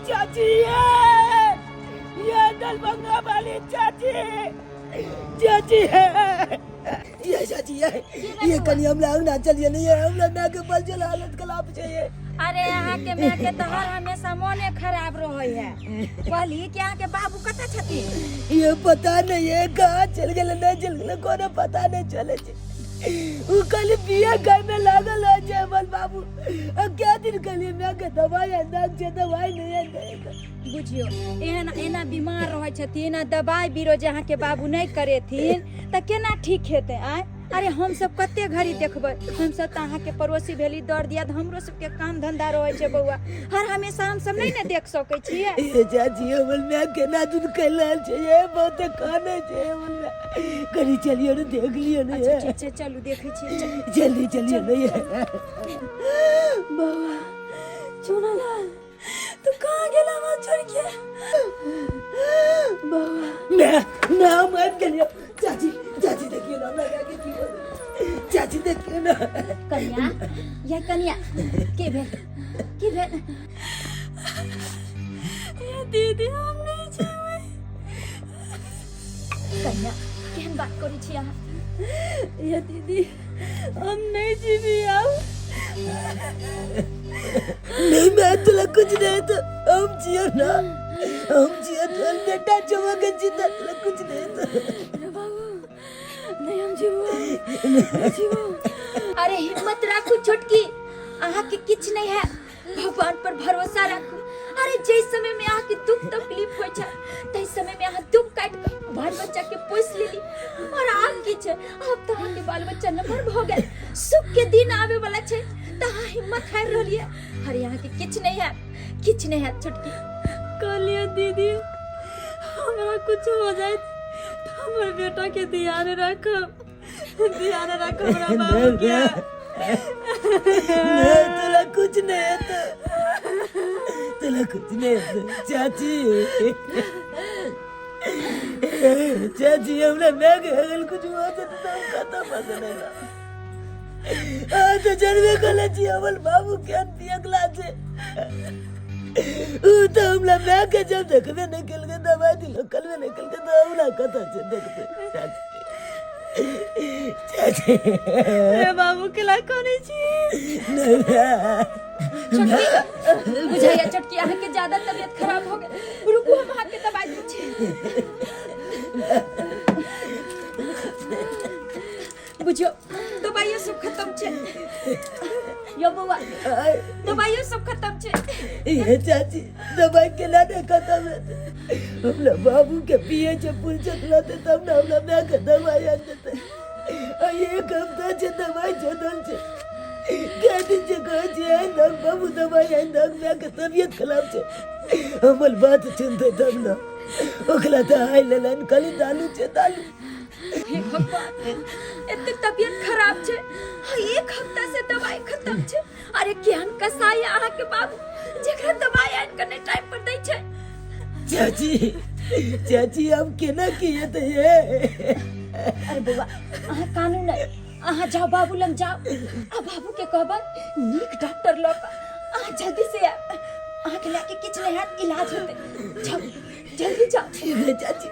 चाची ये ये दरभंगा वाली चाची, चाची है ये, चाची ये ये कनी हमरा अंगना चलिए नहीं है, हमरा माय के बल चल हालत खराब छै ये। अरे अहाँ के माय के तऽ हर हमेशा मोने खराब रहै है। कहली कि अहाँ के बाबू कतऽ छथिन? ये पता नहीं है कहाँ चल गेल, नहीं चल गेल, कोनो पता नहीं चले छै। उ कल बिया घर में लागल है जयमल बाबू। अब क्या दिन कलिए मैं के दवाई अंदाज छै, दवाई नहीं अंदाज। बुझियो एहन एना बीमार रहै छथिन आ दवाई बीरो जे अहाँके बाबू नहि करेथिन तऽ केना ठीक हेतै? आँय, अरे हमसब कते घड़ी देखबै? हमसब तऽ अहाँके पड़ोसी भेली, दर दिया हमरो सबके काम धंधा रहै छै बौआ, हर हमेशा हमसब नहि ने देख सकै छियै। ए चाची, हमर माय केना दूध कैल रहल छै, ये बहुत काने छै हमर माय। कनी चलियो ने, देख लियो ने। अच्छा ठीक छै, चलू देखै छियै, चलू। जल्दी चलियो ने ये। बाबा चुनालाल, तू कहाँ गेला हमरा छोड़ के? बाबा मैं मैं हम आबि गेलियो। चाची, चाची देखियो ना, हमरा के की हो गेलै। चाची देखियो ना। कनिया, या कनिया, के भेल, के भेल? ये दीदी, हम नहीं जेबै। कनिया, केहन बात करै छी अहाँ? ये दीदी, हम नहीं जीबी अब। नहीं, मैं तुला कुछ नहीं तो हम जियो ना, हम जियो तो बेटा चुमा के जिंदा, तुला कुछ नहीं तो। अरे बाबू नहीं, हम जीवो, नहीं जीवो। अरे हिम्मत राखू छोटकी, अहाँ के किछु नहीं है, भगवान पर भरोसा राखू। अरे जै समय में अहाँ के दुख तकलीफ होइ छै तै समय में अहाँ दुख काटि कऽ बाल बच्चा के पोसि लेली, और आब की छै? आब तऽ अहाँ के बाल बच्चा नमहर भऽ गेल, सुख के दिन आवे वाला छै, तऽ अहाँ हिम्मत हारि रहलियै। अरे अहाँ के किछु नहीं है, किछु नहीं है छोटकी। कहलिए दीदी, हमरा कुछ हो जाए तो हमर बेटा के ध्यान रखब, ध्यान रखब हमरा बाबू के। नहीं, तुला कुछ नहीं है तो, तुला कुछ नहीं है तो। चाची, चाची, हमरा मैं के अगर कुछ हुआ तो हम खत्म हो जाएगा। हाँ तो जनवे कले छी हमर बाबू के पियकला छे। उ तो हमरा मैं के जब देखबे नहीं केलके, दवाई दिलो कलबे नहीं केलके, तो हमरा कतऽ छै देखते? चाची, चाची। रे बाबू के ला कोने छी? नहीं। छोटकी, बुझाइया छोटकी अहाँ के ज्यादा तबियत खराब हो गेल। रुकू, हम अहाँ के दवाई दै छी। बुझियो दवाइयो सब खत्म छै यो बौआ, दवाइयो सब खत्म छै। ये चाची, दवाई केना नहीं खत्म हेतै? हमरा बाबू के पिए छै पुलचक लते तब ने हमरा माय के दवाई आनि देतै। आ एक हफ्ता छै दवाई छदल छै, कए दिन छै कहै छै आनि दहक बाबू दवाई, आनि दहक, माय के तबियत खराब छै। हमर बात सुनतै तब ने। ओकरा तऽ आइ लेलनि खाली दालू छै दालू। हे भगवान, एते तबियत खराब छै आ एक हफ्ता से दवाई खत्म छै। अरे केहन कसाई अहाँ के बाबू जेकरा दवाई आनि के नहि टाइम पर दै छै। चाची, चाची, हम केना की हेतै ये? अरे बौआ, अहाँ कानू नहि, अहाँ जाओ बाबू लग जाओ आ बाबू के कहबै नीक डॉक्टर लऽ कऽ अहाँ जल्दी से आयब। अहाँके लए के किछु नहि हैत, इलाज हेतै। जाओ, जल्दी जाओ। ठीक है चाची,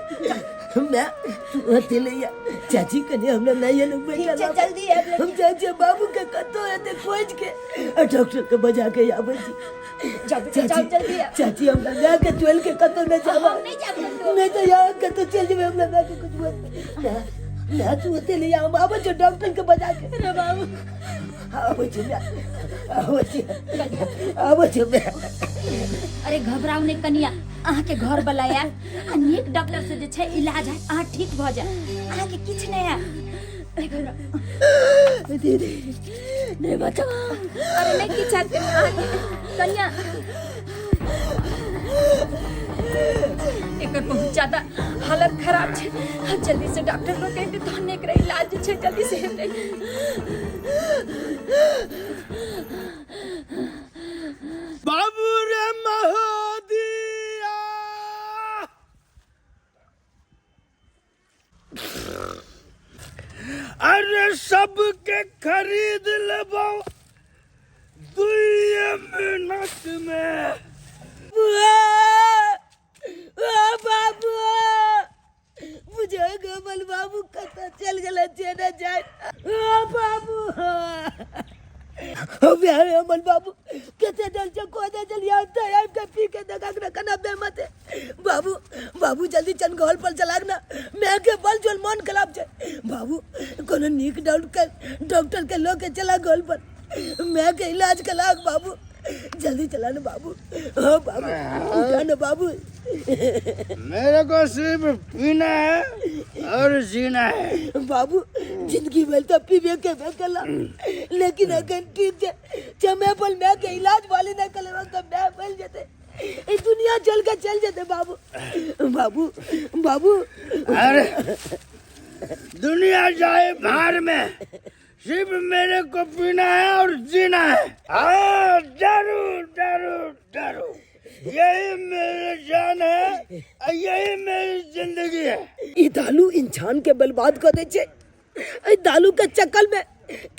मैं तू अथी ले आ। चाची, कनी हमरा नहीं है लोग। ठीक छै, जल्दी आबि। हम जाइ छियै बाबू के कतौ हेतै खोज के आ डॉक्टर के बजा के आबै छी। जाओ बेटा, जाओ, जल्दी आब। चाची, हमरा माय के चोल के कतौ नहि जाब। हम नहि जायब कतौ। नहीं तो यहाँ कतौ चलि जेबै, हमरा माय के कुछ बोल ना ना। तू ओते ले आ, हम आबै छियै डॉक्टर के बजा के। रे बाबू। आबै छी माय, आबै छी, आबै छी माय। अरे घबराउ नहि कनिया, अहाँके घर वाला आयत आ नीक डॉक्टर से जे छै इलाज हैत, अहाँ ठीक भऽ जायब, अहाँके किछु नहि हैत, नहि घबराउ। दीदी, नहीं बचाओ। अरे नहि किछु हैत कनिया अहाँके। कनिया, एकर बहुत ज्यादा हालत खराब छै, आ जल्दी से डॉक्टर लोग कहते तहन एकरा इलाज जे छै जल्दी से हेतै। बाबू रे महोदिया, अरे सबके खरीद लेबो 2 मिनट में। जे ने जाय। आ बाबू, अबे अमन बाबू कते डर छै, कोई दे जल्दी आते आबि के पी के देखा ना कना बेमत है। बाबू बाबू जल्दी चल घर पर चला ना, मैं के बल जोल मन खराब छै। बाबू कोनो नीक डॉक्टर डॉक्टर के लो के चला घर पर, मैं के इलाज कला बाबू, जल्दी चला ना बाबू। हाँ बाबू उठा ना बाबू। मेरे को सिर्फ पीना है और जीना है। बाबू जिंदगी भर तो पीबे के बेकला, लेकिन अगर ठीक छे समय पर मैं के इलाज वाले न कले तो मैं मर जते, ई दुनिया जल के चल जते बाबू। बाबू बाबू अरे दुनिया जाए भार में, सिर्फ मेरे को पीना है और जीना है। हाँ दारू दारू दारू, यही मेरी जान है, यही मेरी जिंदगी है। ई दारू इंसान के बर्बाद कर दे छे। ई दारू के चक्कर में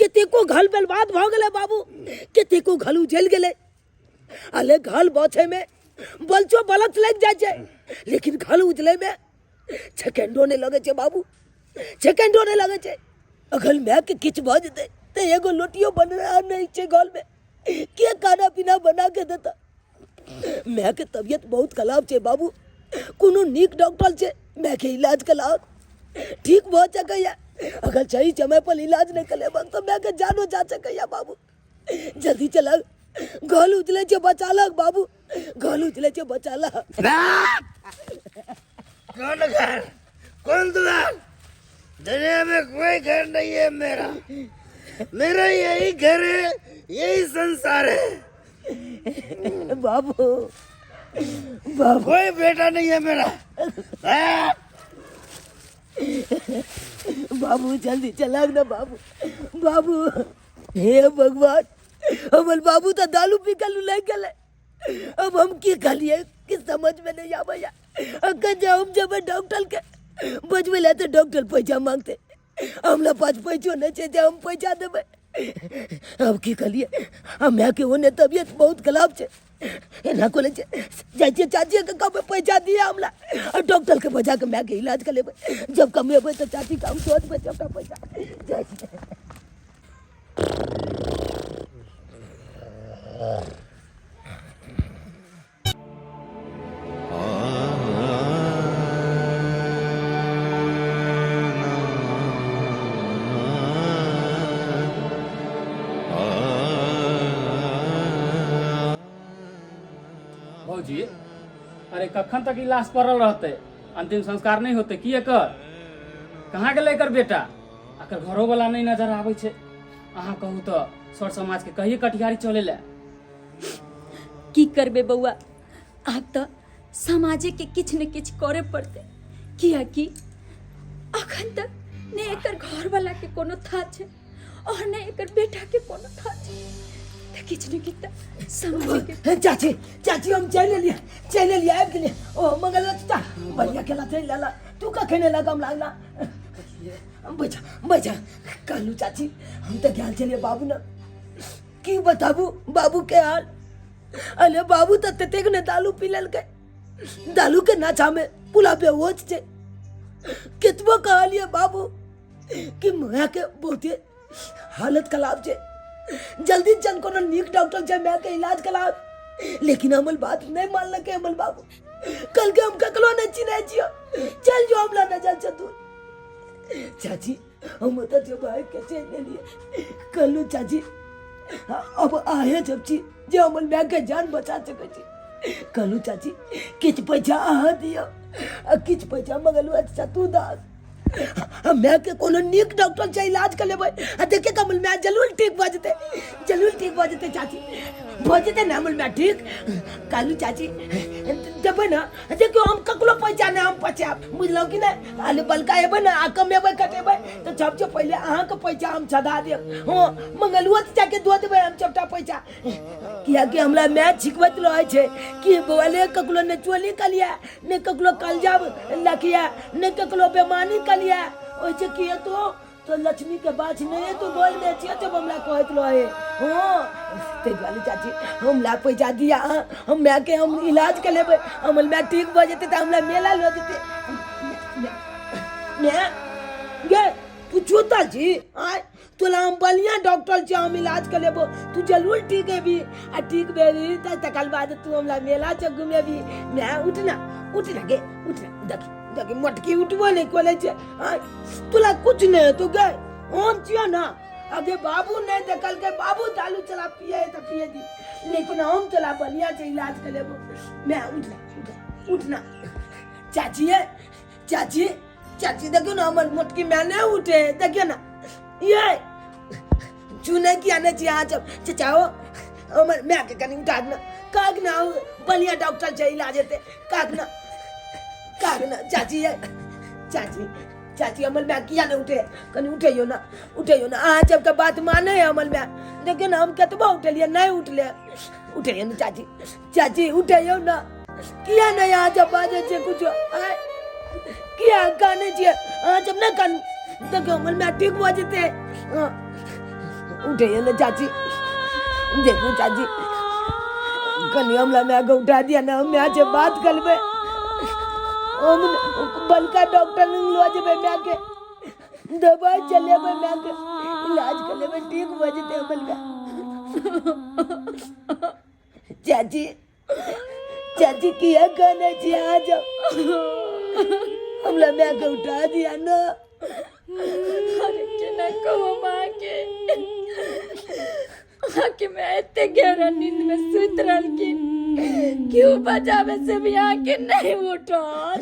कतेको घर बर्बाद भ गेलै बाबू, कतेको घर उजल गेलै। अले घर बचे में बलचो बलत लग जाइ छै, लेकिन घर उजले में सेकेंडो नहीं लगे छै बाबू, सेकेंडो नहीं लगे छै। अगर my के किछु भऽ जेतै तऽ एगो लोटियो बना नहीं छै घर में, के खाना पीना बना के देता? My के तबियत बहुत खराब छै बाबू, कोनो नीक डॉक्टर छै my के इलाज कराओ, ठीक भऽ सकैया। अगर सही समय पर इलाज नहीं करेबक तऽ my के जानो जा सकैया बाबू। जल्दी चल, घर उजले छै बचा लक बाबू, घर उजले छै बचा लक। कौन घर कौन द्वार, दुनिया में कोई घर नहीं है मेरा, मेरा यही घर है, यही संसार है बाबू। बाबू कोई बेटा नहीं है मेरा। बाबू जल्दी चलाक ना बाबू। बाबू हे भगवान, हमर बाबू तो दारू पी के लुलाई गेलै, अब हम की कहलिए कि समझ में नहीं आबैया। अगर जब हम जब डॉक्टर के बजबै लए तऽ डॉक्टर पैसा मांगते, हमरा पास पैसो नहीं छै जे हम पैसा देबै। अब की कहलिए, आ my के ओने तबियत बहुत खराब छै, एना कोने छै, जाइ छियै चाची के कहबै पैसा दिया हमरा, आ डॉक्टर के बजा के my के इलाज करेबै। जब कमेबै तऽ चाची के हम दऽ देबै सबटा पैसा। जाइ छियै। भौजी अरे कखन तक ई लाश पड़ल रहते, अंतिम संस्कार नहीं होते की एकर? कहाँ गेलै एकर बेटा? एकर घरो वाला नहीं नजर आबै छै। अहाँ कहू तऽ सर समाज के कहिए कटिहारी चले ला। की करबे बौआ, आब तऽ समाजे के किछु ने किछु करे पड़तै, कियाकि अखन तक ने एकर घरवाला के कोनो था छै और ने एकर बेटा के कोनो था छै, तऽ किछु ने किछु तऽ समाजे के। चाची चाची हम चलि एलियै, चलि एलियै, आबि गेलियै। ओ मंगल चाचा बढ़िया केला चलि एला, तू कखन एला गाम लागला? बैठा बैठा। कहलू चाची हम तऽ गेल छलियै बाबू ने, की बताबू बाबू के हाल। अरे बाबू तऽ ततेक ने दारू पी लेलकै, दारू के नशा में पूरा बेहोश छै। केतबो कहलियै बाबू कि माय के बहुते हालत खराब छै, जल्दी चल कोनो नीक डॉक्टर छै माय के इलाज कराब, लेकिन हमर बात नहीं मानलकै हमर बाबू। कल के हम ककरो नहीं चिन्है छियो, चल जो हमरा नजर से दूर। चाची हम ओतऽ जब आबि के चलि एलियै, कहलहुँ चाची अब आहे जब छी जे हमर माय के जान बचा सकै छी। कहलहुँ चाची किछु पैसा अहाँ दिअ आ किछु पैसा मंगलुआ चाचा तू दऽ, हम माय के कोनो नीक डॉक्टर से इलाज कर लेबै आ देखे के हमर माय जरूर ठीक भऽ जेतै, जरूर ठीक भऽ जेतै चाची, भऽ जेतै ने हमर माय ठीक। कहलहुँ चाची देबै ने, देखियौ हम ककरो पैसा नहि हम बचायब, बुझलहुँ कि नहि? खाली बलका एबै ने आ कमेबै कटेबै तऽ सबसँ पहिले अहाँके पैसा हम सधा देब। हँ मंगलुओ चाचाके दऽ देबै हम सबटा पैसा, कियाकि हमरा माय छिकबैत रहै छै कि बौआ ले ककरो नहि चोरी कलिया, नहि ककरो कलजा लखिया, नहि ककरो बेमानी कलिया, ओहिसँ की हेतौ तो लक्ष्मी के बाछ नहीं तो बोल में छियो जब हमरा कहत रहे। हाँ ते दुआरे चाची हमरा पैसा दिया, हम माय के हम इलाज के लेबै, हमर माय ठीक भऽ जेतै तऽ हमरा मेला लऽ जेतै। माय गे तू चोतल छी आय तोला हम बढ़िया डॉक्टर छी हम इलाज कर लेबो तू जरूर ठीक हेबी आ ठीक भेबी त तकर बाद तू हमरा मेला चौक घुमेबी मैं उठना उठना गे उठना देखी देखी मटकी उठबो नहीं कोले छे आय तोला कुछ नहीं हेतो गे हम छियो ना अगे बाबू नहीं देखल के बाबू दालू चला पिए त पिए दी लेकिन हम तोला बढ़िया से इलाज कर लेबो मैं उठना उठना उठना चाची है चाची चाची देखियो ना हमर मोटकी माय नहीं उठे देखियो ना ये चुने की आने छी अहाँ सब चचा हो हमर माय के कनी उठा ना काक ना बढ़िया डॉक्टर छै इलाज हेतै काक ना काक ना चाची ये चाची चाची हमर माय किया नहीं उठे कनी उठैयो ना उठैयो ना अहाँ सबके बात माने है हमर माय देखियो ना हम कतबो उठलियै नहीं उठले उठैयो ना चाची चाची उठैयो ना किया नहीं अहाँ जब बाजै छियै कुछो आँय किया कानै छियै अहाँ जब नहि कानू देखियौ हमर माय ठीक भऽ जेतै हँ उठैयो ने चाची देखू चाची कनि हमरा मायके उठा दिया ने हम माय से बात करबै हम बड़का डॉक्टर लग लऽ जेबै मायके दबाइ चलेबै मायके इलाज करेबै ठीक भऽ जेतै हमर माय चाची चाची किया कानै छी अहाँ जब हमरा माय के उठा दिया ना अरे केना कहू माँ के अहाँके माय एते गहरा नींद में सुति रहलखिन क्यों बजावे से भी अहाँके नहीं उठल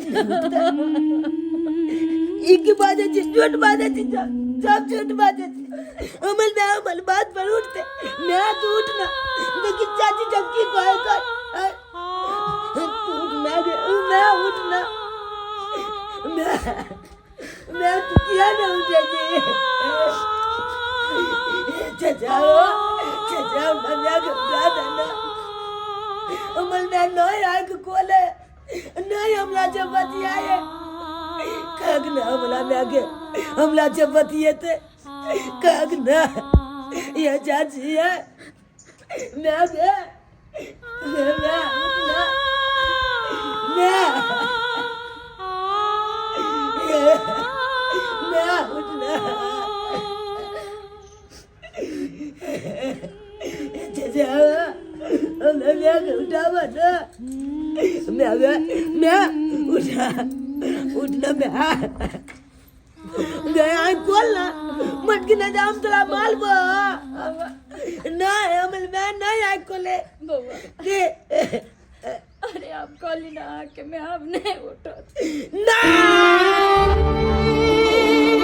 ई की बाजै छी झूठ बाजै छी सब सब झूठ बाजै छी हमर माय हमर बात पर उठते मैं तू उठना लेकिन चाची जब की कहे कर तू उठ मैं मैं उठना मैं मैं तू किया ना उठे जी चाचा हो चाचा मैं मैं के उठा देना हमर मैं नहीं आँख खोले नहीं हमरा जब बतियाए काक ना हमरा मैं के हमरा जब बतिएते काक ना ये चाची है मैं के मैं मैं उठना मैं मैं उठना चाचा मैं मैं के उठावा ना मैं मैं मैं उठा उठना मैं गया खोल ना मटकी ना जाम तोरा माल बा नहीं हमर मैं नहीं आइ खोले बौआ के अरे आप कहली ना अहाँके मैं आब नहीं उठत ना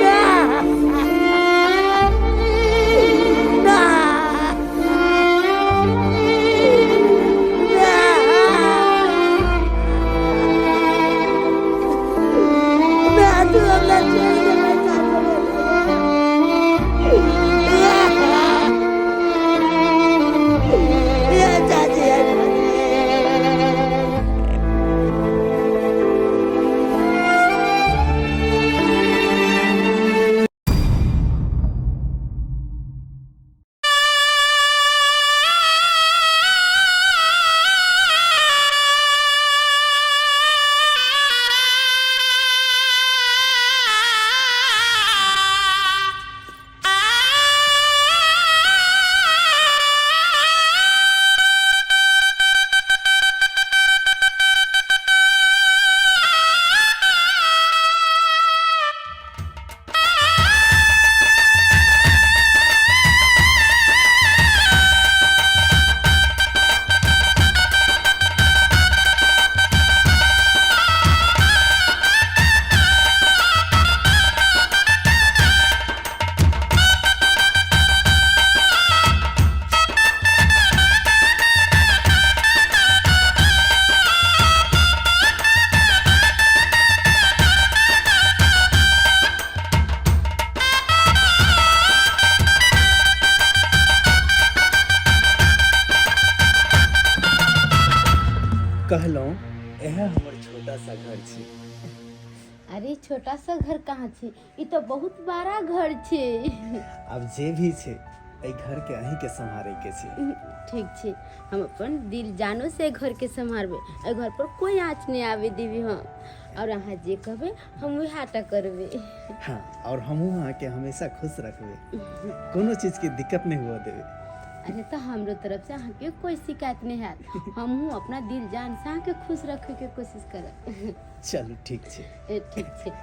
ना ना तू हमरा छोड़ देला चाचा चाची कहलहुँ इएह हमर छोटा सा घर छी। अरे छोटा सा घर कहाँ छै, ई तो बहुत बड़ा घर छै। आब जे भी छै एहि घर के अहीं के सम्हारे के छै। ठीक छै, हम अपन दिल जानो से घर के सम्हारबै, एहि घर पर कोई आँच नहीं आवे देबी हम। और अहाँ जे कहबै हम वएह टा करबै। हाँ, और हमहूँ अहाँके हमेशा खुश रखबै, कोनो चीजके दिक्कत नहि हुअ देबै। अरे तऽ हमरो तरफ से अहाँके कोई शिकायत नहीं हैत, हमहूँ अपना दिल जान से अहाँके खुश रखैके कोशिश करब। चलू ठीक छै। ए, ठीक छै।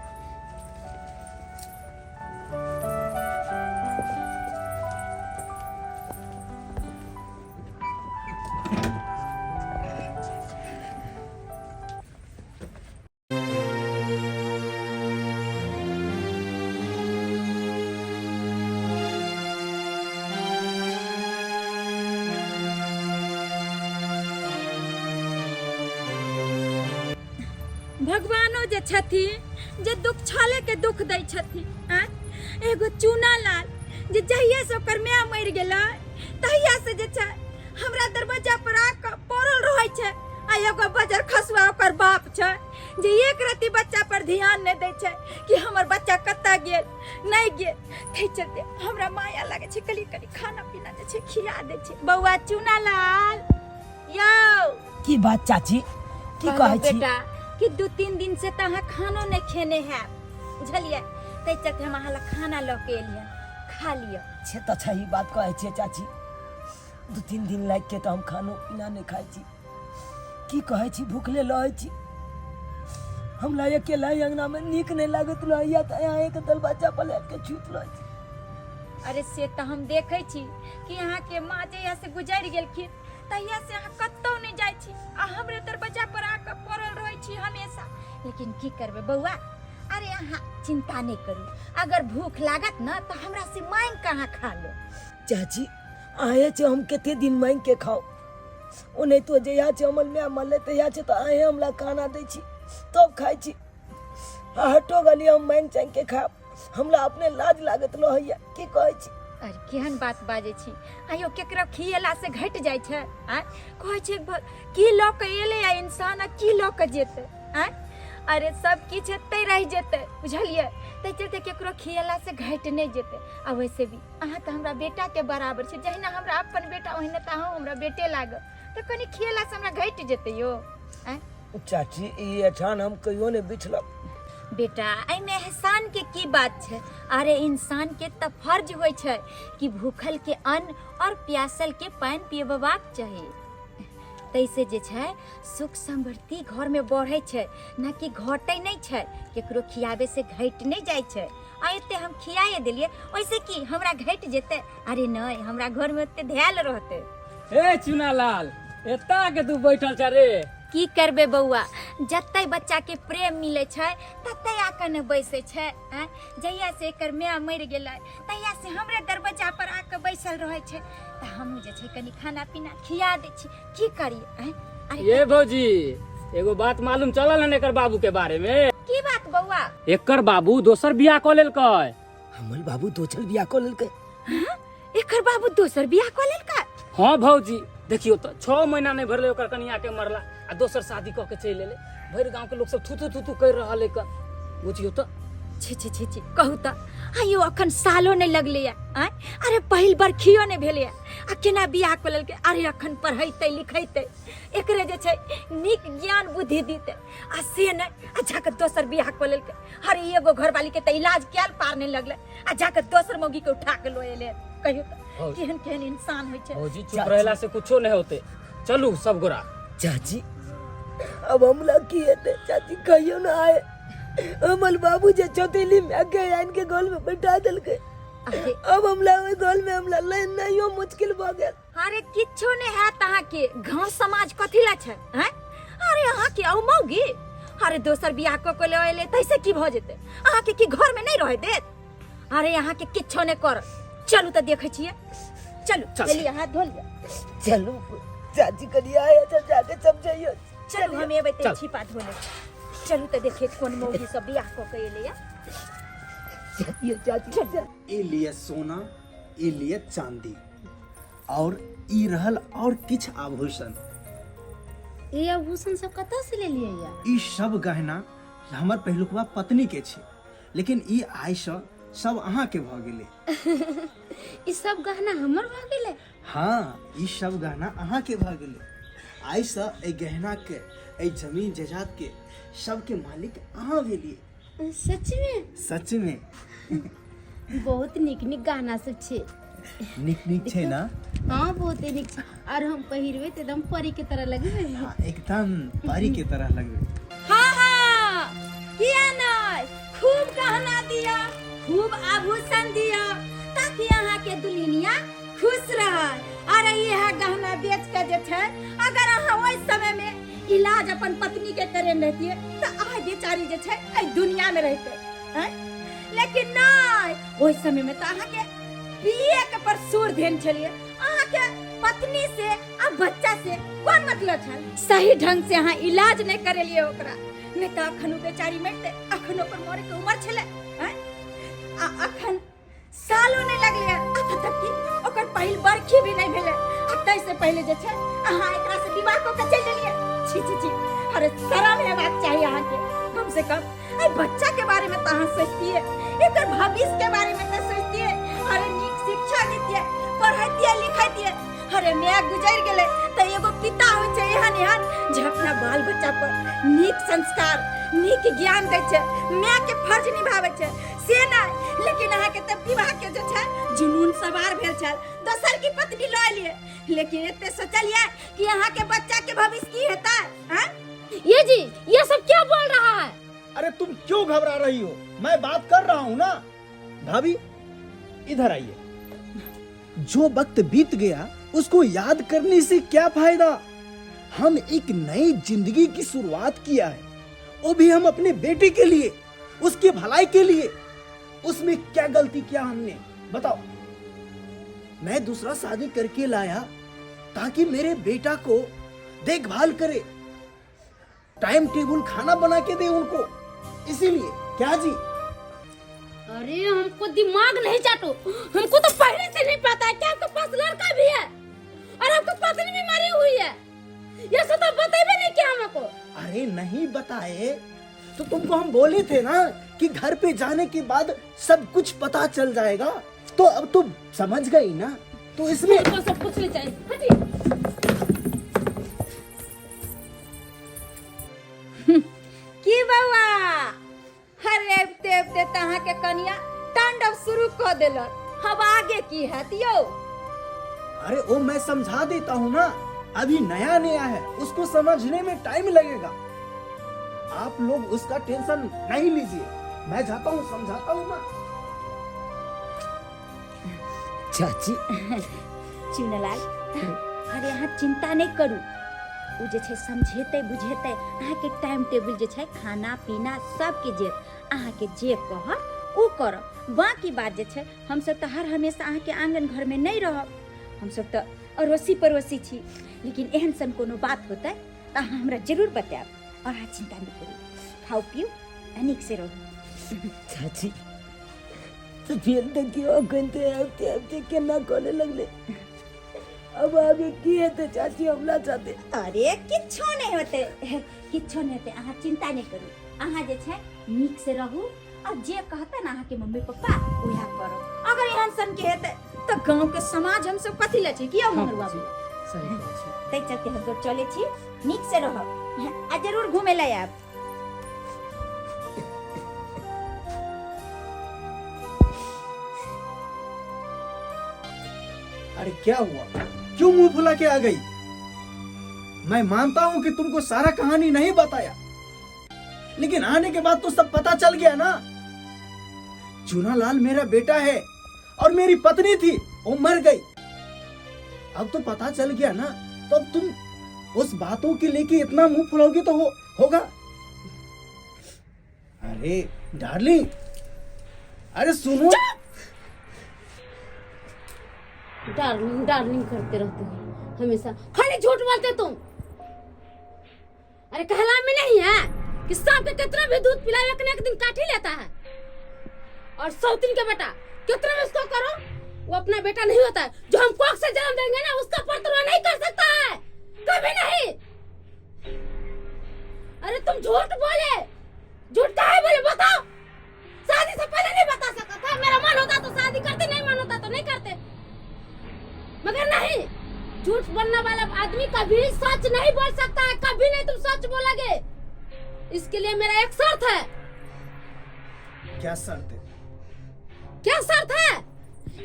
भगवानो जे छथिन जे दुख छले के दुख दै छथिन। आँय, एगो चूना लाल जे जहिया से ओकर माय मरि गेलै तहिया से जे छै हमरा दरवाजा पर आके पड़ल रहै छै, आ एगो बजर खसुआ ओकर बाप छै जे एक रत्ती बच्चा पर ध्यान नहि दै छै कि हमर बच्चा कतऽ गेल नहि गेल। ताहि चलते हमरा माया लागै छै, कनि कनि खाना पीना जे छै खिया दै छै। बौआ चूना लाल यौ। की बात चाची, की कहै छी? बेटा कि 2-3 दिन से तऽ अहाँ खानो नहि खेने हैब, बुझलियै? ताहि चलते हम अहाँ लए खाना लऽ के एलियै, खा लिअ। से तऽ सही बात कहै छियै चाची, 2-3 दिन लागि के तऽ हम खानो पीना नहि खाइ छी। की कहै छी, भूखले रहै छी। हमरा अकेला ही अंगना में नीक नहीं लागत रहैया, तऽ यहाँ एक दरवाजा पर आबि के छुति रहै छी। अरे से तऽ हम देखै छी कि अहाँके माँ जहिया से गुजरि गेलखिन तहिया से अहाँ कतहु नहि जाइ छी आ हमरे दरवाजा पर आके पड़ल रहै छी हमेशा। लेकिन की करबै बौआ, अरे अहाँ चिंता नहि करू, अगर भूख लागत न तऽ हमरा से मांगि के अहाँ खा लो। चाची अहें छै हम कते दिन मांगि के खाउ, ओनाहितो जहिया छै हमर माय मरलै तहिया छै तऽ अहें हमरा खाना दै छी तब खाइ छी। आ हटो गेलियै हम मांगि चांगि के खायब, हमरा अपने लाज लागत रहैया। की कहै छी? अरे केहन बात बाजै छी आइयो, केकरो खिएला से घटि जाइ छै? आँय, कहै छै की लऽ के एलै आ इंसान आ की लऽ के जेतै? आँय, अरे सब किछु एतै रहि जेतै, बुझलियै? ताहि चलते केकरो खिएला से घटि नहि जेतै। आ वैसे भी अहाँ तऽ हमरा बेटाके बराबर छी, जहिना हमरा अपन बेटा ओहिना तऽ अहूँ हमरा बेटे लागब, तऽ कनि खिएला से हमरा घटि जेतै यौ। आँय चाची, ई एठान हम कहियो नहि बिछलब। बेटा एहिमे एहसान के की बात छै? अरे इंसान के तऽ फर्ज होइ छै कि भूखल के अन्न और प्यासल के पानि पियबबाक चाही। तैसे जे छै सुख समृद्धि घर में बढ़ै छै, न कि घटै नहि छै। केकरो खियाबे से घटि नहि जाइ छै। आ एते हम खियाए देलियै ओइसे की हमरा घटि जेतै? अरे नहि, हमरा घर में ओते धैल रहतै। ए चुनालाल, एता के तू बैठल छ रे? की करबे बौआ, जते बच्चा के प्रेम मिले छै तते आके ने बैसे छै। आँय, जहिया से एकर माय मरि गेलै तहिया से हमरे दरवाजा पर आके बैसल रहै छै, तऽ हमहूँ जे छै कनि खाना पीना खिया दै छी, की करी? आँय, अरे ये भौजी, एगो बात मालूम चलल हन एकर बाबू के बारे में? की बात बौआ? एकर बाबू दोसर बियाह कऽ लेलकै। हमर बाबू दोसर बियाह कऽ लेलकै? हाँ? एकर बाबू दोसर बियाह कऽ लेलकै? हाँ भौजी, देखियो तऽ 6 महीना नहि भरलै ओकर कनिया के मरला आ दोसर शादी कऽ के चलि एलै। भरि गांव के लोक सब थू थू थू थू करि रहल है। बुझियो तऽ। छी छी छी छी, कहू तऽ आइयो अखन सालो नहि लगलैया। आँय, अरे पहिल बरखियो नहि भेलैया आ केना बियाह कऽ लेलकै? अरे अखन पढ़ैतै लिखैतै, एकरे जे छै नीक ज्ञान बुद्धि दितै आ से नहि, आ जाकऽ दोसर बियाह कऽ लेलकै। अरे एगो घरवाली के तऽ इलाज कयल पार नहि लगलै आ जाकऽ दोसर मौगी के उठा के लऽ एलै। कहियो तऽ केहन केहन इंसान होइ छै। भौजी चुप रहला से कुछो नहीं होते, चलू सब गोरा। चाची अब हमला की हेतै? चाची कहियो ना आए, हमर बाबू जे चौतेली में के आन के गोल में बैठा देलकै। अरे अब हमला ओहि गोल में हमला लाइन नहियो मुश्किल भऽ गेल। अरे किछो नहि हैत अहाँके, गांव समाज कथी ला छै? हैं, अरे अहाँके औ मौगी अरे दोसर बियाह कऽ के लऽ एलै तैसे की भऽ जेतै? अहाँके की घर में नहि रहै देत? अरे अहाँके किछो नहि कर, चलू तऽ देखै छियै। चलू चल। चलिए हाथ धो लिअ। चलू चाची कनि आए अच्छा जाके समझाइयो। चलू हम एबै तऽ चल। छिपा धो लेब। चलू तऽ देखिए कोन मौगी सब बियाह कऽ के एलैया। ये चाची ई लिए सोना, ई लिए चांदी और ई रहल और किछु आभूषण। ई आभूषण सब कतऽ से लेलियै या? ई सब गहना हमर पहिलुकवा पत्नी के छै, लेकिन ई आइसँ सब अहाँके भऽ गेलै। ई सब गहना हमर भऽ गेलै? हाँ, ई सब गहना अहाँके भऽ गेलै। आइसँ एहि गहनाके एहि जमीन जायदाद के सबके मालिक अहाँ भेलियै। सच में? सच में। बहुत नीक नीक गहना सब छै। नीक नीक छै ना? हाँ, बहुत नीक छै। और हम पहिरबै तऽ एकदम परी के तरह लगबै। हाँ, एकदम परी के तरह लगबै। हाँ हाँ, किया नहीं, खूब गहना दिया, खूब आभूषण दिया, ताकि अहाँ के दुल्हनिया खुश रहे। अरे यह गहना बेच के जे छै, अगर अहाँ ओहि समय में इलाज अपन पत्नी के करेने रहतियै तऽ आइ बेचारी जे छै एहि दुनिया में रहते हैं। लेकिन नहीं, ओहि समय में तऽ अहाँ के पिए के पर सुर देन छलियै। अहाँ के पत्नी से आ बच्चा से कोन मतलब छल? सही ढंग से अहाँ इलाज नहीं करेलियै ओकरा, नहीं तऽ अखन ओ बेचारी मरते, अखन ओकर मरे के उम्र छलै हैं? आ अखन सालो नहीं लगलै, अखन तक कि ओकर पहिल बरखी भी नहीं भेलै, आ ताहि से पहिले जे छै अहाँ एकरा से विवाह कऽ के चलि गेलियै। छी छी छी, अरे शरम हेबाक चाही अहाँके। कम से कम एहि बच्चा के बारे में तऽ अहाँ सोचतियै, एकर भविष्य के बारे में तऽ सोचतियै। अरे नीक शिक्षा दितियै, पढ़ैतियै लिखैतियै। अरे माय गुजरि गेलै तऽ एगो पिता होइ छै एहन एहन जे अपना बाल बच्चा पर नीक संस्कार नीक ज्ञान दै छै, माय के फर्ज निभाबै छै, से नहि। लेकिन अहाँके तऽ विवाह के जे छै जुनून सवार भेल छल, दोसर की पत्नी लऽ एलियै, लेकिन एते सोचलियै कि अहाँके बच्चा के भविष्य की हेतै? आँय? ये जी, ये सब क्या बोल रहा है? अरे तुम क्यों घबरा रही हो, मैं बात कर रहा हूँ ना। भाभी इधर आइए। जो वक्त बीत गया उसको याद करने से क्या फायदा? हम एक नई जिंदगी की शुरुआत किया है, वो भी हम अपने बेटे के लिए, उसकी भलाई के लिए। उसमें क्या गलती किया हमने बताओ? मैं दूसरा शादी करके लाया ताकि मेरे बेटा को देखभाल करे, टाइम टेबल खाना बना के दे उनको, इसीलिए। क्या जी? अरे हमको दिमाग नहीं चाटो, हमको तो पहले से नहीं पता है कि आपके पास लड़का भी है और आपकी पत्नी भी मरी हुई है। ये सब तो बताए नहीं क्या हमको? अरे नहीं बताए तो तुमको हम बोले थे ना कि घर पे जाने के बाद सब कुछ पता चल जाएगा, तो अब तो समझ गई ना। तो इसमें हमको सब कुछ नहीं चाहिए। हटिए। की बौआ, अरे अबिते अबिते तऽ अहाँके कनिया तांडव शुरू कऽ देलक, अब आगे की हैत यौ? अरे वो मैं समझा देता हूँ ना, अभी नया नया है, उसको समझने में टाइम लगेगा। आप लोग उसका टेंशन नहीं लीजिए, मैं जाता हूँ समझाता हूँ ना। चाची। चुनलाल, अरे अहाँ चिंता नहीं करू, ओ जे छै समझेतै बुझेतै। अहाँके टाइम टेबुल जे छै खाना पीना सबके जे अहाँके जे कहत ओ करब। बाकी बात जे छै हमसब तऽ हर हमेशा अहाँके आङ्गन घरमे नहि रहब, हमसब तऽ अड़ोसी पड़ोसी छी, लेकिन एहन सन कोनो बात होतै तऽ अहाँ हमरा जरूर बतायब। और अहाँ चिंता नहीं करू, खाउ पीउ आ नीक से रहू। चाची तो फिर देखियो अखन तो आबिते आबिते केना करे लगले, अब आगे की हेतै चाची हमरा साथे? अरे किछो नहीं होते, किछो नहीं होते, अहाँ चिंता नहीं करू। अहाँ जे छै नीक से रहू और जे कहता ना अहाँके मम्मी पप्पा वएह करू। अगर एहन सन के हेतै तऽ गाँव के समाज हमसब कथी लए छै? किया मंगल बाबू? सही कहै छी। ताहि चलते हमसब चलै छी, नीक से रहब आ जरूर घूमे लए आयब। अरे क्या हुआ, क्यों मुंह फुला के आ गई? मैं मानता हूं कि तुमको सारा कहानी नहीं बताया, लेकिन आने के बाद तो सब पता चल गया ना। चूनालाल मेरा बेटा है और मेरी पत्नी थी, वो मर गई। अब तो पता चल गया ना, तो अब तुम उस बातों के लेके इतना मुंह फुलाओगी तो होगा? अरे डार्लिंग, अरे सुनो। डार्लिंग डार्लिंग करते रहते हो हमेशा, खाली झूठ बोलते तुम। अरे कहला में नहीं है कि सांप के कितना भी दूध पिलाओ एक न एक दिन काट ही लेता है। और सौतीन के बेटा कितना भी उसको करो वो अपना बेटा नहीं होता है। जो हम कोख से जन्म देंगे ना उसका परतुरा नहीं कर सकता है, कभी नहीं। अरे तुम झूठ बोले, झूठ काहे बोले बताओ? शादी से पहले नहीं बता सकता था। मेरा मन होता तो शादी करते, नहीं मन होता तो नहीं करते, मगर नहीं, झूठ बोलने वाला आदमी कभी सच नहीं बोल सकता है, कभी नहीं तुम सच बोलोगे। इसके लिए मेरा एक शर्त है। क्या शर्त है? क्या शर्त है?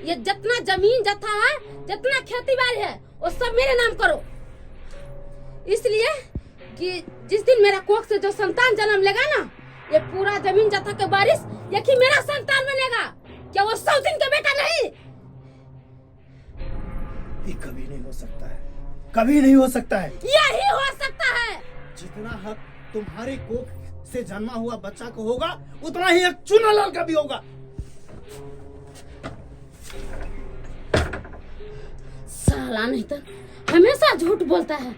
ये जितना जमीन जथा है, जितना खेती बाड़ी है, वो सब मेरे नाम करो। इसलिए कि जिस दिन मेरा कोख से जो संतान जन्म लेगा ना, ये पूरा जमीन जथा के बारिश यही मेरा संतान बनेगा। क्या वो 100 दिन का बेटा नहीं? ये कभी नहीं हो सकता है, कभी नहीं हो सकता है। यही हो सकता है। जितना हक तुम्हारे कोख से जन्मा हुआ बच्चा को होगा, उतना ही हक चुनालाल का भी होगा। साला नहीं तो हमेशा झूठ बोलता है।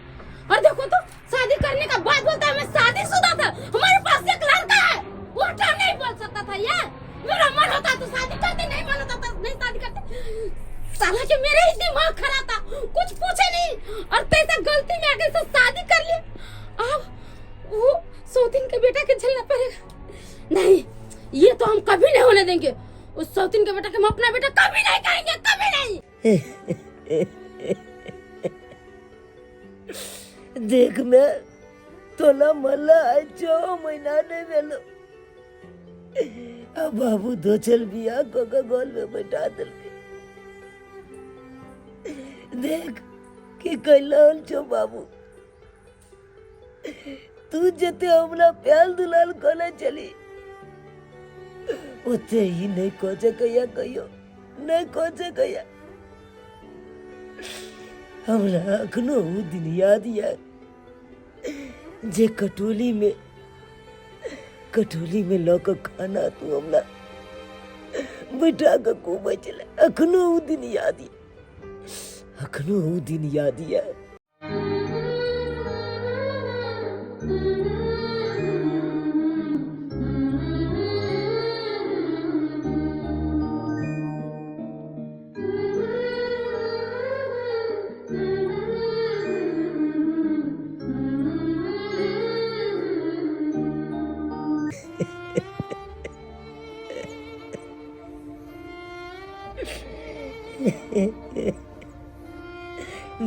और देखो तो शादी करने का बाद बोलता है मैं शादीशुदा था, हमारे पास एक लड़का है। उल्टा नहीं बोल सकता था यार। मेरा मन होता तो शादी करते, नहीं मन होता तो नहीं शादी करते। साला के मेरे ही दिमाग खराब था, कुछ पूछे नहीं और तैसा गलती में आके शादी कर लिया। अब वो 100 दिन के बेटा के झेलना पड़ेगा। नहीं, ये तो हम कभी नहीं होने देंगे। उस 100 दिन के बेटा के हम अपना बेटा कभी नहीं कहेंगे, कभी नहीं। देख मैं तोला मल्ला आज 6 महीना नहीं भेलो। अब बाबू दो चल बिया को गोल में बैठा दिलके। देख कि कैलाल छो बाबू, तू जते हमरा प्याल दुलाल कोले चली ओते ही नहीं कोचे कहिया, कहियो नहीं कोचे कहिया। हमरा अखनो उ दिन याद या जे कटोली में लऽ के खाना तू हमरा बैठा के खुआबै छलै। अखनो उ दिन याद या, अखनो उ दिन याद या।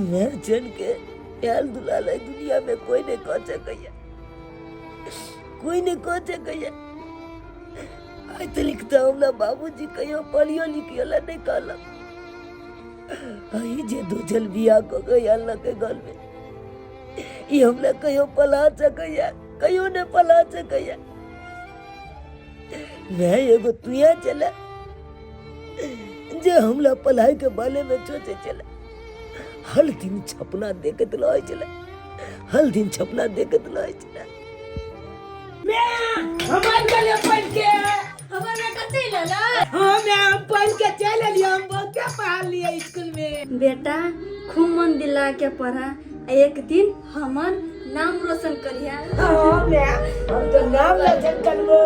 मैं जन के प्याल दुलाल दुनिया में कोई नहीं कह सकैया, कोई नहीं कह सकैया। आज तो लिखता हमरा बाबूजी कहियो पढ़ियो लिखियो ला नहीं कहलक। आई जे दो जल बियाह कऽ के आयल के गल में ई हमरा कहियो पला सकैया, कहियो नहीं पला सकैया। मैं एगो तुया चला जे हमला पढ़ाई के बारे में सोचे चला। हर दिन छपना देखत रहे चला, हर दिन छपना देखत रहे चला। हमर गले पढ़ के हमर बेटा चल आला। हाँ मैं हम पढ़ के चल एलियै, हम बहुते पढ़ लिए स्कूल में। बेटा खूब मन दिला के पढ़ा, एक दिन हमर नाम रोशन करिया। हाँ मैं हम तो नाम रोशन करबो।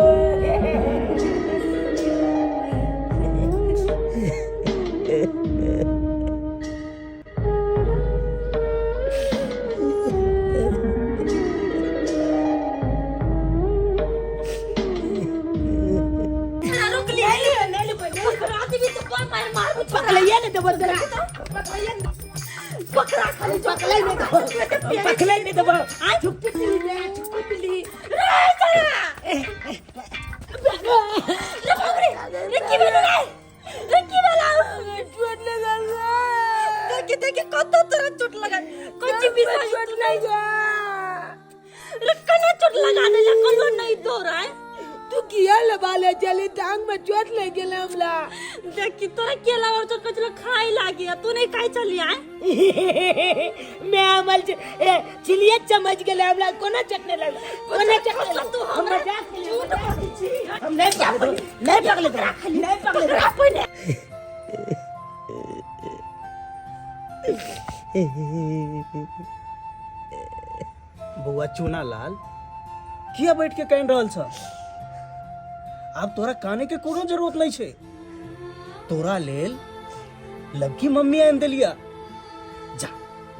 पकड़ैया नहीं देबो तोरा, पकड़ा खाली पकड़ै नहीं देबो, पकड़ै नहीं देबो। आ छुपकुली रे, छुपकुली रे साला। रे बाप रे, रे की भेलो रे, रे की भेलो? चोट लगल रे। देखे देखे कत तोरा चोट लगल, कोची बिसा चोट लगा रे, कना चोट लगा देला, कलो नहीं दौड़ा है। तू किया लबा ले चली, टांग में चोट लग गेल हमरा। देखी तोरा केला और चोट कचलो खाई लागी, तू नहीं खाई चली आए। मैं अमल ए चिलिया चमच गेल हमरा, कोना चटने लगल, कोना चटने लगल। तू हमरा झूठ बोलै छी। हम नहीं पकड़े, नहीं पकड़े तोरा, नहीं पकड़े तोरा। पहिले बौआ चुनालाल किया बैठ के कान रहल छ? आब तोरा काने के कोनो जरूरत नहीं छे। तोरा लेल लबकी मम्मी आनि देलिया। जा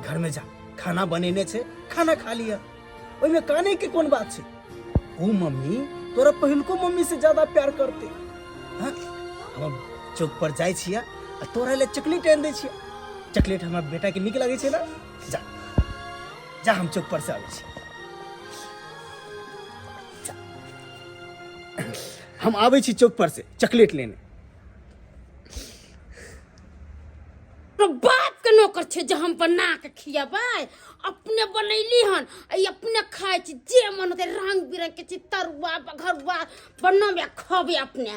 घर में जा, खाना बनेने छे, खाना खा लिया। ओहिमे काने के कोन बात छे? ओ मम्मी तोरा पहिलको मम्मी से ज्यादा प्यार करते। हाँ, हम चौक पर जाइ छिया आ तोरा ले चॉकलेट आनि दै छिया। चॉकलेट हमरा बेटा के नीक लगै छै ने। जा जा, हम चौक पर से आबै छी। जा। हम आबै छी चौक पर से चॉकलेट लेने। तोरा बाप के नौकर छै जे हम बना के खियाबै? अपने बनैली हन आ ई अपने खाइ छी। जे मन होतै रंग बिरंग के छै, तरुआ बघरुआ बनबै आ खबै अपने।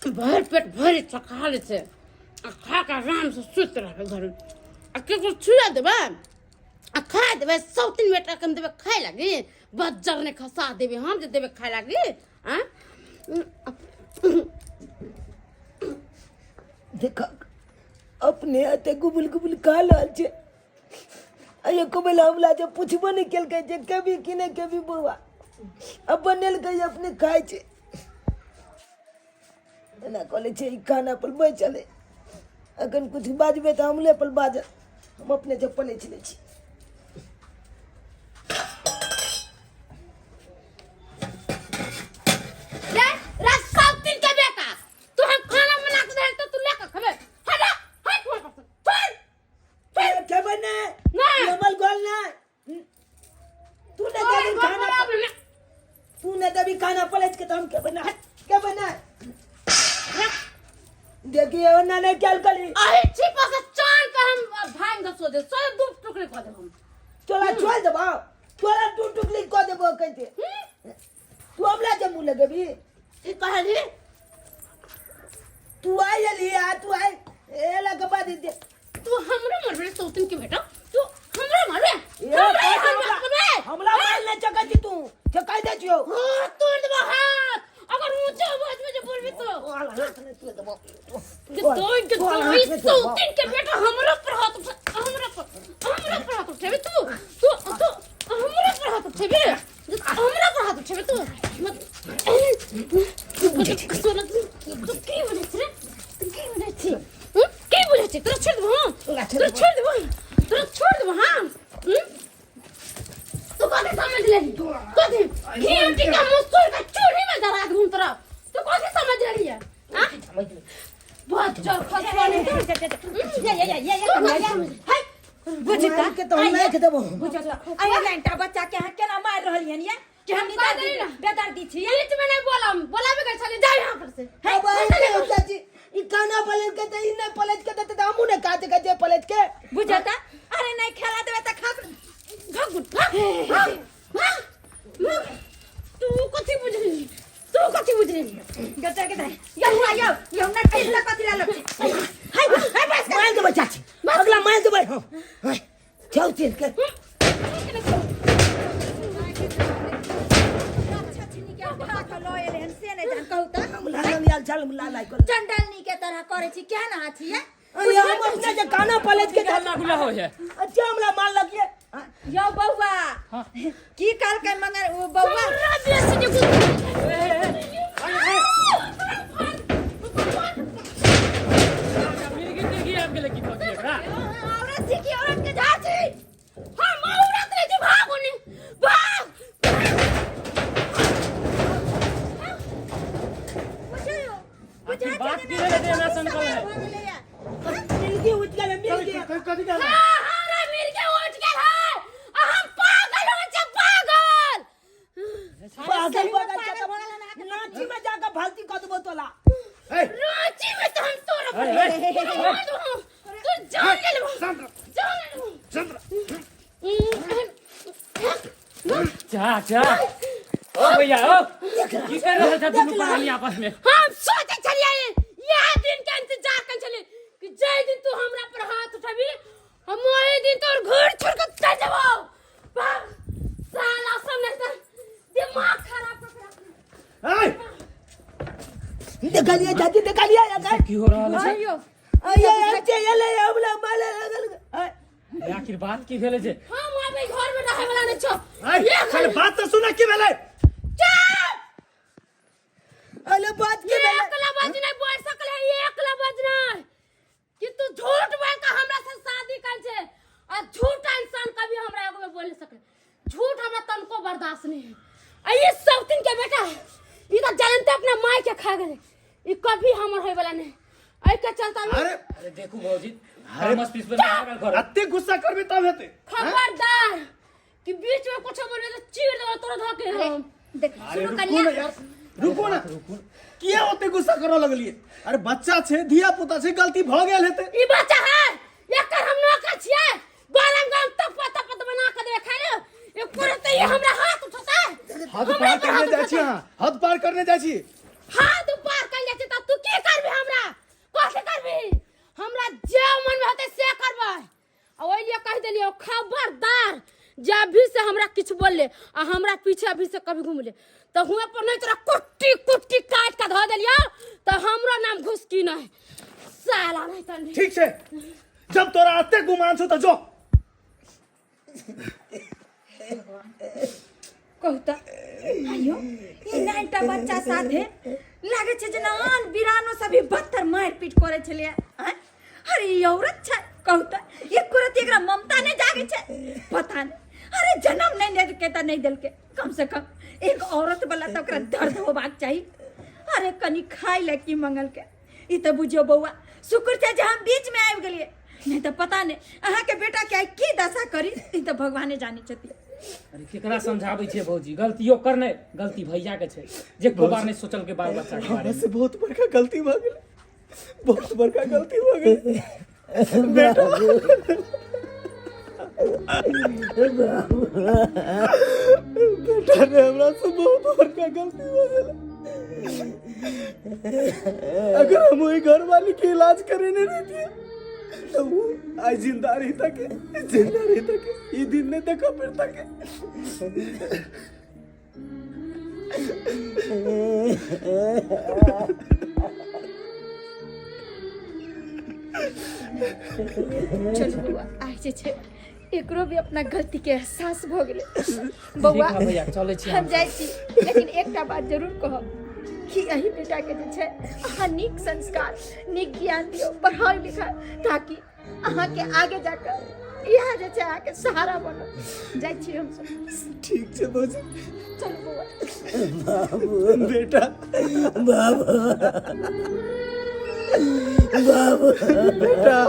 भरि पेट भरि खा लै छै आ खा के आराम से सुति रहबै घरमे। आ केकरो छुए देबै आ खा देबै, 103 बेटा के हम देबै खाय लागी, बज्जर नहि खसा देबै हम जे देबै खाय लागी। आँ देख, अपने हाथे गुबुल गुबुल खा रहल छै आ एको बेला हमरा जे पुछबो नहि केलकै जे केबी कि नहि केबी बौआ। आ बनेलकै अपने खाइ छै। एना कहले छै ई खाना पर बचल है, अखन कुछ बाजबै तऽ हमले पर बाजत। हम अपने जब पलै छलै छी। रे रे 103 के बेटा, तू हम खाना बना के दे तो तू लेके खबे? हट हट वहां पर से, चल। खेबै ने। नहीं। हमर गोल ना तू ने देबी खाना, तू ने देबी खाना पलट के तो हम खेबै ना, खेबै ना। देखिए ओना नहीं खेल कली। अही छिपा से चान के हम भांग दे सो दे सो दू टुकड़ी कऽ देब हम। तोरा छोड़ देबो, तोरा दू टुकड़ी कऽ देबो कहते। तू हमरा जे मुँह लगेबी? की कहली? तू आई अली आ, तू आई ए लगे बाद दे। तू हमरा मारबे सौतन के बेटा? तू हमरा मारबे? ए, हमरा हमरा मारबे? हमरा मार ले चका छी, तू चकाई दे छियो। हाथ तोड़ देबो हाथ, अगर ऊंचा आवाज में जे बोलबी तो। के तोड़ के तोड़। सौतन के बेटा, हमरा पर हाथ उठा, हमरा पर हाथ उठेबे तू? तू तू हमरा पर हाथ उठेबे? हमरा पर हाथ उठेबे तू? तू तू की बुझै छी रे? तू की बुझै छी? हम्म? की बुझै छी? तोरा छोड़ देबो हम, तोरा छोड़ देबो, तोरा छोड़ देबो हम। हम्म? तू कथी समझ लेली? कथी घी के मुसुर के चूल्ही में जरा दूं तोरा? तू कथी समझ लेली है? हाँ, बहुत जोर खसवा नहीं। या या या या या या हाय बुझता के तो हम नहीं देबो। बुझता, अरे लैंटा बच्चा के अहाँ केना मारि रहलियन या कि हम कह देली ना। बेदर्दी छी? बीच में नहीं बोलम, बोलाबे कर चले जा यहाँ पर से। अब आई चाची, ई खाना पलट के ते ई नहीं पलट के देते त हमू ने काटे के जे पलट के। बुझता, अरे नहीं खेला देबे त खा। भाग भाग भाग भाग भाग। तू कथी बुझली? तू कथी बुझली? गटर के दे यौ यौ यौ ना खेला कथि ला लग हाय हाय बस। मार देबै चाची, अगला मार देबै हम। चल चल के से नहीं जान कहू त हम लाल लाल चल लाल आइ चंडालनी के तरह करे छी, केहन अहाँ छियै? अरे हम अपने जे खाना पलट के हल्ला गुल्ला हो है। अच्छा हमरा मार लगिए। यौ बौआ, की कहलकै मगर ओ बौआ? हमरा बेसी जे मिर्गी तिर्गी आबि गेलै की कहै एकरा? औरत छी कि औरत के झाड़ छी? हम औरत नहीं छी, भाग ओने भाग। बुझियौ। आखिर बात की भेलै जे एना सनकल है? मिर्गी उठ गेलै, मिर्गी। कथी कहला? हाँ, हमरा मिर्गी उठ गेल है आ हम पागल हो छै, पागल। पागल पागल नाची में जाकर फालती कर देबो तोला। ए, रांची में तो हम तोरा ए, ए, मार देबो, तू जान ले लेबो, शांत रह, जान ले लेबो। शांत रह। जा जा, ओ भैया ओ, की कर रहल छ दुनू प्राणी आपस में? हम सोचे छलियै यह दिन के इंतजार कर छलियै कि जै दिन तू हमरा पर हाथ उठाबी, हम ओही दिन तोर घर छोड़ के चल जेबो। भाग साला सब, नहीं तो दिमाग खराब कर रख। ए, देखलिए चाची, देखलिए अगर की हो रहल छै? अयो। अये अच्छे ये हमरा मारे लगल। ए, आखिर बात की भेलै जे हम आबे घर में रहे वाला नहीं छो। ए, चल बात तो सुना, की भेलै? अरे बात के भेलै? एक लबज नहीं बोल सकले, एक लबज नहीं कि तू झूठ बोल के हमरा से शादी कर छे आ झूठा इंसान कभी हमरा आगू में बोल नहीं सके। झूठ हमरा तनको बर्दाश्त नहीं है। आ ये सब दिन के बेटा है, ई कभी हमर होय वाला नहीं एहि के चलते अरे अरे देखू भौजी अरे थर्मस पीसबे में लागल घर अते गुस्सा करबे तब हेतै खबरदार कि बीच में कुछ बोलबे तो चीर देबो तोरा धके हम देख अरे सुनू रुकू कनिया ना यार रुकू ना किया ओते गुस्सा करऽ लगलिए अरे बच्चा छै धिया पुता छै गलती भऽ गेल हेतै ई बच्चा है एकर हम नौकर छियै गरम गरम तप तप बना के देबै खाय ले एको रत्ती ई हमरा हाथ उठतै हद पार करने जाइ छी अहाँ हद पार करने जाइ छी हाथ पार कर जाइ छी तऽ तू की करबी हमरा कथी करबी हमरा जे मन में होतै से करबै आ ओहि लिए कहि देलियै खबरदार जे अभी से हमरा किछु बोलले आ हमरा पीछे अभी से कभी घूमले तऽ हुएँ पर नहीं तोरा कुट्टी कुट्टी काट के धऽ देलियौ तऽ हमरो नाम घुसकी नहीं साला नहीं तनी ठीक छै जब तोरा एते गुमान छौ तऽ जो कहू तऽ आइयो ई नाइटा बच्चा साथे लागै छै जेना आन बिरानो सब भी बत्तर मारि पीट करै छलै आँय अरे ई औरत छै कहू तऽ एको रत्ती एकरा ममता नहि जागै छै पता नहि अरे जन्म नहि देलकै तऽ नहि देलकै कम से कम एक औरत वाला तऽ ओकरा दर्द होबाक चाही अरे कनि खाय लए की मंगलकै ई तऽ बुझियौ बौआ शुक्र छै जे हम बीच में आबि गेलियै नहीं तऽ पता नहि अहाँके बेटा के आइ की दशा करी ई तऽ भगवाने जानै छथिन अरे केकरा समझाबै छियै भौजी गलतियो कर नहि गलती भैया के छै जे को बार नहि सोचल के बाल बच्चा के बारे हमरा से बहुत बड़का गलती भऽ गेलै बहुत बड़का गलती भऽ गेलै बेटा बेटा रे हमरा से बहुत बड़का गलती भऽ गेलै अगर हम वही घर वाली के इलाज करेने रहती तो वो आज जिंदा रहता के जिंदा रहता के ये दिन नहीं देखा फिरता के चलू बौआ आइ जे छै एकरो भी अपना गलती के एहसास भऽ गेलै बौआ ठीक है भैया चलै छी हम जाइ छी लेकिन एकटा बात जरूर कहब कि एहि बेटा के जे छै अहाँ नीक संस्कार नीक ज्ञान दियौ पढ़ाउ लिखाउ ताकि अहाँके आगे जाकर इएह जे छै अहाँके सहारा बनत जाइ छी हमसब ठीक छै भौजी चलू बौआ बेटा बाबू बाबू बेटा